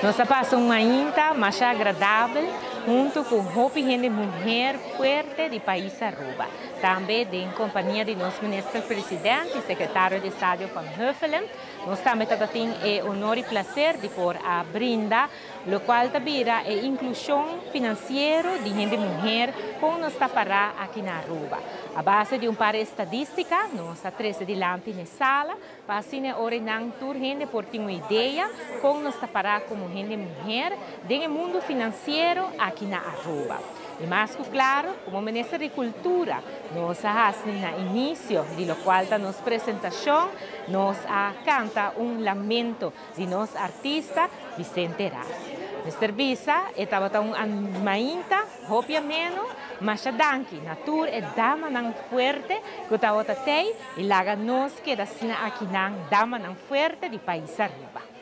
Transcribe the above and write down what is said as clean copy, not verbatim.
Nos a pasa un mainta masha agradabel hunto cu hopi hende muher fuerte di pais Aruba. Tambe den compania di nos Minister President y Secretario di Estado Van Huffelen. Nos tambe tabatin e honor y placer di por a brinda locual ta bira e inclusion financiero di hende muher con nos ta para aki na Aruba. A base di un par estadistica, nos a trece dilanti na sala, pa asina ora nan tur hende por tin un idea con nos ta para como hende muher den mundo financiero aki na Aruba. Y mas cu claro, como Minister di Cultura, nos a na inicio di locual ta nos presentacion, nos a canta un lamento di nos artista Vicente Ras. Mr. Bisa, tabata un mainta, hopi ameno, masha danki, na tur e damanan fuerte, cu tabata tey, y laga nos keda asina aki nan damanan fuerte di pais Aruba.